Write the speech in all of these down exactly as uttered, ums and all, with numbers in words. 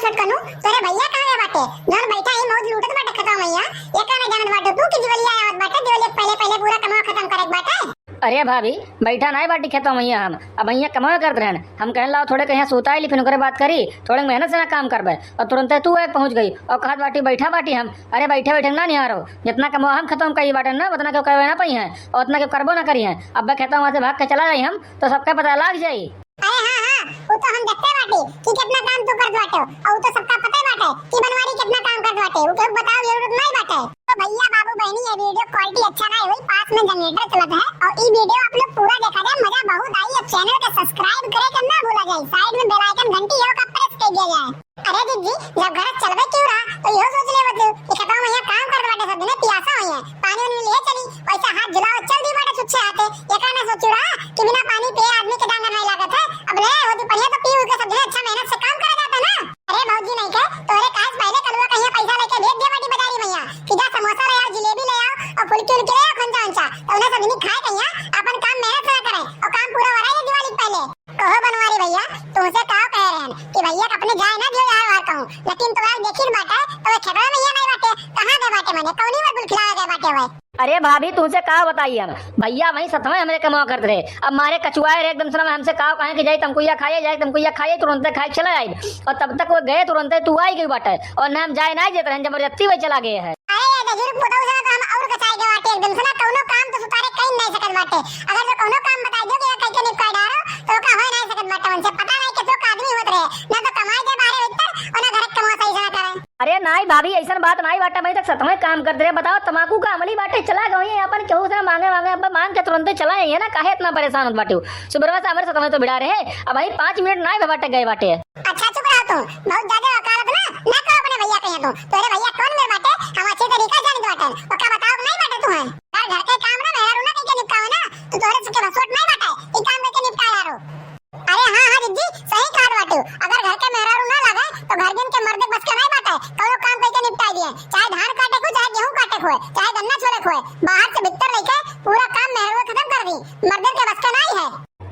छोटकनू, तोरे भैया कहाँ गए बाटे? जौन बैठा ही मौज लूटत बाटे खेतवा मइहाँ, एका ना जानत बाटे तू कि दिवलिया आवत बाटे, दिवलिया के पहिले पहिले पूरा कमवा खतम करे के बाटे। अरे भाभी, बैठा नाहीं बाटी खेतवा मइहाँ हम, अबहियाँ कमवा करत रहन। हम कहन लाओ थोड़े कहियाँ सूता आइली, फिर ओकरे बात करी, थोड़े मेहनत से ना काम करबे। और तुरंते तू आके पहुँच गई और कहत बाटी बैठा बाटी हम। अरे बैठे बैठे ना निहारो, जितना कमवा हम खतम करी बाटे ना, उतना केहू करबे ना पइहैं और उतना केहू करबो ना करिहैं। अब्बे खेतवा से भाग के चला जाई हम, तो सबके पता लाग जाई। अरे हाँ, हाँ, वो तो हम देखते बाटी कि कितना काम तू करत बाटे, और वो तो सबका पता बाटे कि बनवारी कितना काम करत बाटे, वो केहू बतावे जरूरत नाहीं बाटे। तो भैया, बाबू, बहनी, ये video quality अच्छा नाहीं होई, पास में generator चलत है, और ई video आप लोग पूरा देखा जाए, मजा बहुत आई। अब channel का subscribe करे के ना भूला जाए, side में bell icon घंटी हो का press कर दिया जाए। अरे दीदी, जब घर चलबे क्यों रहा, तो इहो सोच लेवत हो कि खेतवा मइहाँ काम करत बाटे, सब जने पियासा होइहैं, पानी उनी लिए चली, वैसा हाथ जुलाओ चल दी बाटे छुच्छे हाथे। एकरा ना सोचू रहा कि बिना पानी पिए आदमी के डांगर नाहीं लागत है। अब ले हो दुपहरिया तो पी उई के सब जने अच्छा मेहनत से काम करा जाता ना। अरे भौजी नहीं के, तोरे काज पहिले कलुआ कहियाँ पैसा लेके भेज दिया बाटी बाजारी मइहाँ कि जा समोसा ले आओ, जिलेबी ले आओ और फुलकी उलकी ले आओ, खंचा उंचा, तो उन्हें सब जने खाए कहियाँ, अपन काम मेहनत से करे और काम पूरा हो रहा है दिवाली के पहिले। कहो बनवारी भैया, तुमसे का कह रहे हैं कि भैया के अपने जाए ना दियो यार वार कहूँ, लेकिन तोरा देखिन बाटे तो वे खेतवा मइहाँ नाहीं बाटे, कहाँ गए बाटे, मने कौनी में बुलखिला गए बाटे वे? अरे भाभी, तुमसे का बताई हम, भैया वहीं सतवे हमरे कमवा करत रहे, अब मारे कचुआए रहे एकदम से ना, हमसे का कहें कि जाई तमकुइया खाइए, जाई तमकुइया खाइए, तुरंते खाए चले आइब, और तब तक वो गए तुरंते तू आई गई बाटे, और ना हम जाए नाहीं देत रहे, जबरदस्ती वही चला गए है। अरे ये गजुर पुतऊ से तो हम और कचाई के बाटे एकदम से ना, कौनो काम तो सुतारे कहीं नहीं सकत बाटे। अगर जो कौनो काम बताई दो कि ये कहीं के निपटाई डारो, तो का होए नहीं सकत बाटे उनसे। पता नहीं कैसे का आदमी होत रहे, ना तो कमाई के बाहर भीतर और ना घर के कमवा सही से ना करे। अरे नाहीं भाभी, ऐसन बात नाहीं बाटे, मैं तक सतवे काम करत रहे। बताओ, तमाकू का अमली बाटे, चला गए हैं अपन केहू से मांगे मांगे, अब मांग के तुरंते चला आइए ना, काहे इतना परेशान होत बाटे? सुबह से हमरे सतवे तो भिड़ा रहे, अब भाई पाँच मिनट नाहीं बाटे गए बाटे। अच्छा चुप रहो तुम, बहुत ज्यादा वकालत ना, ना करो अपने भैया कहियाँ तुम। तोरे भैया कौन मेर बाटे, हम अच्छे तरीका से जानत बाटे, ओका बताओ नाहीं बाटे तुम्हें। यार घर के काम ना मेहरारू ना कइके निपटावे ना, तो तोरे सबके बसोट नाहीं बाटे, ई काम कइके निपटा यारो। अरे हाँ, हाँ जिज्जी, सही कहत बाटे, अगर घर के मेहरारू ना लागे, तो घर के मर्दे बस के नाहीं बाटे, कौनो काम कइके निपटाई दिए, चाहे धान काटे को, चाहे गेहूं काटे को, चाहे गन्ना छोले को, बाहर से भीतर लेके पूरा काम मेहरारू खतम कर दी, मर्दे के बस के नाहीं है।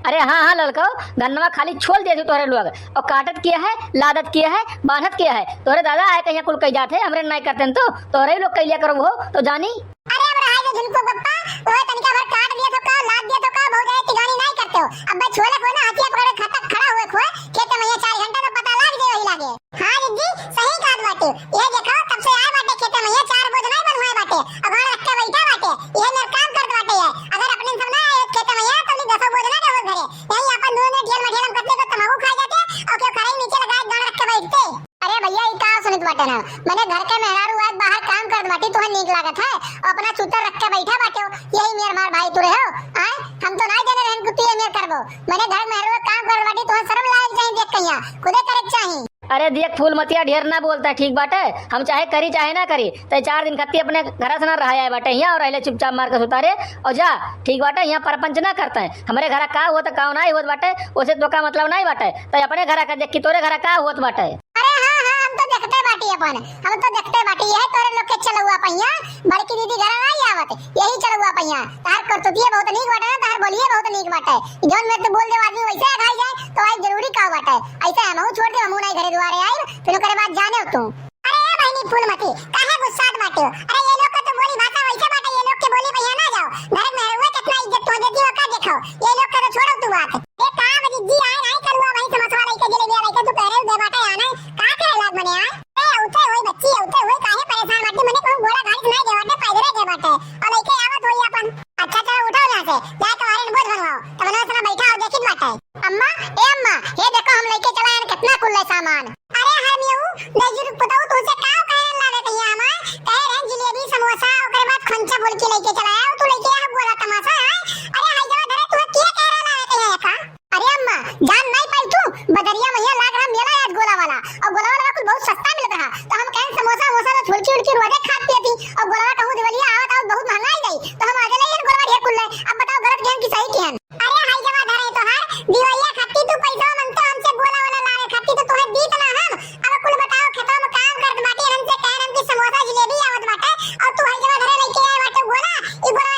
अरे हाँ, हाँ ललकऊ, गन्नवा खाली छोल देत ही तोहरे लोग। और काटत के है, लादत के है, बांधत के है? तोहरे दादा आए कहिया कुल कई जात है, हमरे नाई करते हैं तो तोहरे ही लोग कई लिया करो वो, तो जानी। अरे अब रहा जो झुनको गप्पा, वो तनिका भर काट दिया तो का, लाद दिया तो का, बहुत ज्यादा तिगानी नाई करते हो। अब बस छोले को ना हथिया पकड़े खतक खड़ा हुए खोए, खेत में ये चार घंटा तो पता लाग जाए वही लागे। हाँ जिज्जी, सही कहत बाटे। ये देखो, तब से आए बाटे खेते में, ये चार बोझ नाई बन हुए बाटे। अगाड़ रख के बैठा बाटे, ये मेर काम करत बाटे ये। अगर अपने सब ना आए खेते में, ये तो नहीं दसों बोझ ना दे घरे। यही अपन दोनों ढेर में ढेर हम कतले को तमाकू खा जाते, और क्यों खड़े नीचे लगा गाड़ रख के बैठते। अरे भैया, ई का सुनित बाटे ना? मने घर के मेहरारू आज बाहर काम करत बाटी, तुहे नीक लागत है? और अपना चूतर रख के बैठा बाटे हो, यही मेर मार भाई तू रहे हो? आए, हम तो ना जाने रहन कि तू ये मेर करबो। मने घर मेहरारू काम करत बाटी, तुहे शर्म लाग चाहिए देख कहिया, खुदे करे के चाहिए। अरे देख फूलमतिया, ढेर ना बोलता, ठीक बाटे? हम चाहे करी चाहे ना करी, ते चार दिन खत्ती अपने घर से ना रह आए बाटे यहाँ और रहले चुपचाप मार के सुतारे और जा, ठीक बाटे? यहाँ परपंच ना करते हैं। हमरे घर का होत का नाई होत बाटे, ओसे तो का मतलब नाई बाटे। ते अपने घर का देख कि तोरे घर का होत बाटे। अरे हाँ, हाँ, हम तो देखते बाटी अपन, हम तो देखते बाटी, यह तोरे लोग के चलौआ पहिया, बड़की दीदी घर नाई आवत, यही चलौआ पहिया। तार करतुतिया बहुत नीक बाटे ना, तार बोलिए बहुत नीक बाटे। जौन मेर तू बोल दे आदमी वैसे अघाई जाए, तो आई जरूरी का बाटे? ऐसे हमहू छोड़ दे, हमहू नाई घरे दुआरे आइब, फिर ओकरे बाद जाने हो तू। अरे ए बहिनी फूलमती, काहे गुस्सात बाटे हो? अरे ये लोग का तो बोली भाषा वैसे बाटे, ये लोग के बोली भैया ना जाओ। घर में हुआ कितना इज्जत तो देती हो, का देखो? ये लोग का तो छोड़ो तू बात। ए का बजी जी आए नाई करुआ भाई समोसवा लेके जलेबिया लेके तू कह रहे हो दे बाटे आना, का करे लाग मने आए? ए उठे हुई बच्ची, उठे हुई काहे परेशान बाटे? मने कहूँ घोड़ा गाड़ी से नाई दे बाटे, पैदल दे बाटे। और लेके आवत हुई अपन। अच्छा चलो उठाओ यहाँ से, जाए तुम्हारे बोझ बनवाओ। तब ना सुना बैठा हो देखित बाटे। अम्मा, ए अम्मा, ये देखो हम लेके चला आन कितना कुल्ले सामान। अरे हरमियऊ, दहिजरू के पुतऊ तुमसे का कहे लागे कहिया हमार? कहे रहन जिलेबी, समोसा, ओकरे बाद खंचा बोल के लेके चला आया, तू लेके आया गोला तमाशा है। अरे हाय जवा धरे तुहे किया कह रहा लागे कहिया का? अरे अम्मा, जान नहीं पाई तू, बदरिया मैया लाग रहा मेला आज गोला वाला, और गोला वाला कुल बहुत सस्ता मिलत रहा, तो हम कहें समोसा वमोसा ला छुलकी उलकी रोजे खात पियती, और गोला कहूँ दिवलिया आवत आवत बहुत महंगा ही गई, तो हम आगे ले गोला ढेर कुल्ले। अब बताओ गलत कहन कि सही कहन? अरे हाय जवा धरे तोहार, दिवैया खाती तू पैसा मांगते हमसे गोला वाला लावे खाती तो तोहे दीत ना हम। अब कुल बताओ खेतवा में काम करत बाटी हमसे कह हम कि समोसा जिलेबी आवत बाटे और तू हाय जवा धरे लेके आए बाटे गोला। ई गोला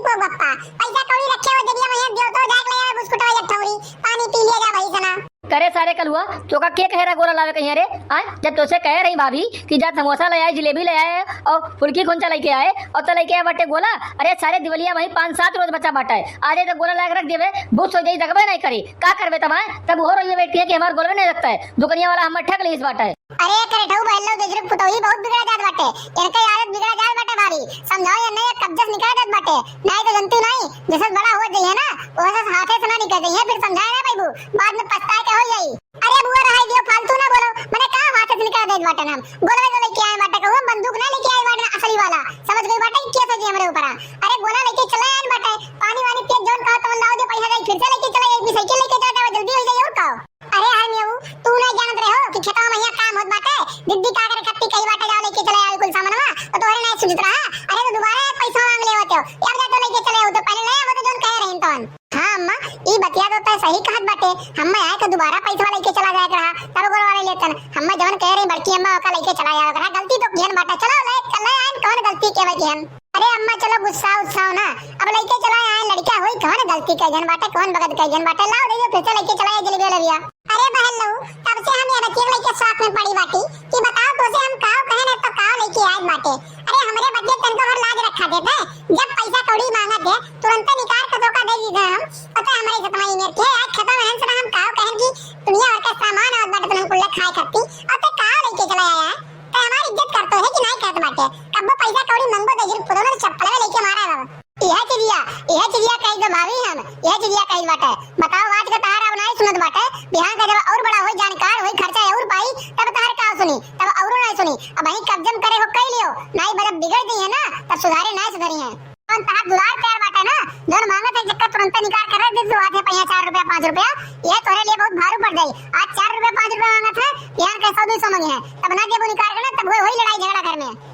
ओ बप्पा, पैसा कौड़ी रखे हो, जब ये वहीं दियो तो जाके ले आवे बिस्कुट वाली एक ठौरी, पानी पी लिया जा भाई सना। करे सारे कलुआ, तोका के कहे रहा गोला लावे कहीं रे? आय, जब तोसे कहे रही भाभी कि जा समोसा ले आए, जिलेबी ले आए और फुल्की खोंचा लेके आए और तो लेके आए बाटे गोला। अरे सारे दिवलिया वहीं पाँच सात रोज बचा बाटा है, आज तो गोला लाके रख देवे, बुस हो जाई, दगबे नहीं करे, का करबे तब आए? तब हो रही है बैठी है कि हमार गोलवे नहीं लगता है, दुकनिया वाला हमार ठग ली इस बाटा है। अरे करे ठऊ बहन लोग, दजरुक पुतौही बहुत बिगड़ा जात बाटे, इनके आदत बिगड़ा जात बाटे भारी, समझाओ ये नहीं कब्जा से निकाल देत बाटे, नहीं तो जनती नहीं, जैसे बड़ा हो जाइए ना, वैसे हाथे से ना निकल जाइए, फिर समझाए ना पैबू, बाद में पछताए के हो जाई। अरे बुआ रहाई दियो, फालतू ना बोलो, मने का हाथे से निकाल देत बाटे हम, गोलवे तो लेके आए बाटे, कहूँ बंदूक ना लेके आए बाटे असली वाला, समझ गई बाटे कि कैसे जी हमरे ऊपर आ। अरे गोला लेके चले आए बाटे, पानी वानी पिए जौन कहा तमन लाओ दे, पैसा जाई फिर से लेके चले, एक भी साइकिल लेके चले जावे, जल्दी हो जाई और का। अरे हर मेऊ, तू नहीं जानत रहे हो कि खेतवा में यहाँ काम होत बाटे, दीदी का करे खत्ती कही बाटे, जाओ लेके चले आवे कुल सामानवा, तो तोहरे नहीं सुझत रहा। अरे तो दोबारा पैसा मांग ले होते हो, अब जा तो लेके चले हो, तो पहले ले आवो तो जौन कहे रही तौन। हाँ अम्मा, ई बतिया तो तय सही कहत बाटे, हम्मा आए के दोबारा पैसा लेके चला जाए के रहा, तब गोलवा ले लेतन। हम्मा जौन कहे रही बड़की अम्मा ओका लेके चला जाए के रहा, गलती तो किहन बाटे, चलो ले, ले आइन, कौन गलती के भाई किहन। अरे अम्मा, चलो गुस्सा उस्सा ना, अब लइके चला आए, लड़का होई कौन गलती कइहन बाटे, कौन बगत कइहन बाटे, लाओ दे दो, फिर से लइके चला आए जलेबी वाला भैया। अरे बहन लहू, तब से हम ये बच्चे लइके साथ में पड़ी बाटी कि बताओ तोसे हम काव कहे ना तो काव लइके आए बाटे। अरे हमरे बच्चे तनको भर लाज रखा देते, जब पैसा कौड़ी मांगत है तुरंते निकाल के धोखा दे दीजिए हम, पता है हमारे इज्जत माई में के आज खत्म है से हम काव कहन की दुनिया भर का सामान आवत बाटे तुमन कुल्ले खाए खत्ती, अब ते काव लइके चला आया, ते हमारी इज्जत करते है कि नहीं करत बाटे, कब्बो पैसा कौड़ी मंगो दे जरूर पुदो ना तो चप्पल में लेके मारा बाबा। यह चिड़िया, यह चिड़िया कही दो भाभी हम, यह चिड़िया कही बाटे। बताओ आज का तहार अब नहीं सुनत बाटे, बिहान का जब और बड़ा होई, जानकार होई, खर्चा और पाई, तब तहार का सुनी, तब और नहीं सुनी। अब वही कब्जम करे हो कह लियो, नहीं बदब बिगड़ गई है ना, तब सुधारे नहीं सुधरी है। कौन तहार दुलार प्यार बाटे ना, जौन मांगत है चक्कर तुरंते निकाल कर रख दे, तू आज है पहिया चार रुपया, पाँच रुपया, यह तोरे लिए बहुत भारू पड़ जाई। आज चार रुपया, पाँच रुपया मांगत है, बिहान के सौ दो सौ मांगे है, तब ना देबो निकाल के ना, तब वही, वही लड़ाई झगड़ा घर में।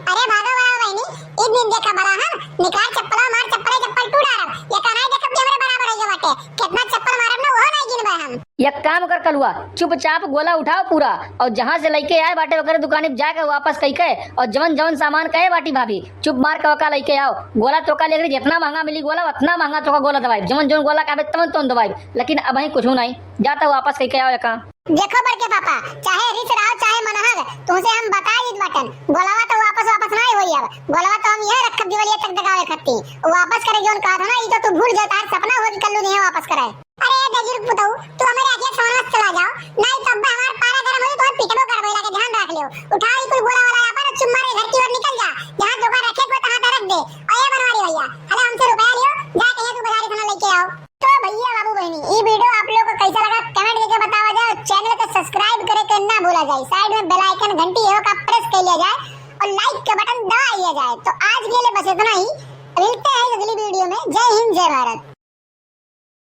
अरे भागो बड़ा बहनी, एक दिन देखा बड़ा हम निकाल चप्पल, मार चप्पल, चप्पल टूट डारब। ये कनाई देखब कि हमरे बराबर है ये बाटे। कितना चप्पल मारब ना, वो नहीं गिनबे हम। एक काम कर कलुआ, चुपचाप गोला उठाओ पूरा, और जहाँ से लइके आए बाटे ओकरे दुकानी पे जाके वापस कई के, और जवन जवन सामान कहे बाटी भाभी, चुप मार के ओका लइके आओ। गोला तोका लेके जितना महंगा मिली गोला, उतना महंगा तोका गोला दवाई, जवन जवन गोला कहबे तवन तवन दवाई, लेकिन अबहीं कुछ नहीं, जा तो वापस कई के आओ एका। देखो बड़के पापा, चाहे रिच रहो चाहे मनहग, तुमसे हम बता दीत बाटन, गोलवा तो वापस, वापस ना होई अब। गोलवा तो हम यह रखब दिवालिया तक दगावे खत्ती। वापस करे जौन कहत हो ना, ई तो तू भूल जा, तार सपना हो कि कल्लू नहीं वापस करे। अरे दजुर्ग पुतऊ, तू हमारे आगे सोना चला जाओ, नहीं तो अब्बा हमार पारा गरम हो जाई, तो हम पिटबो करबो, इलाके ध्यान रख लियो। उठाओ ई कुल गोला वाला अपन चुम्मा रे घर की ओर निकल जा, जहाँ जोगा रखे को तहाँ रख दे। और ये बनवारी भैया, अरे हमसे रुपया लियो, जाके ये तू बाजारी खाना लेके आओ। तो भैया बाबू बहनी, ई video आप लोग को कैसा लगा comment करके बतावा जाए। Channel को subscribe करे के ना भूला जाए। Side में bell icon घंटी है का press कर लिया जाए और like का button दबा लिया जाए। तो आज के लिए बस इतना ही, मिलते हैं अगली video में। जय हिंद, जय भारत।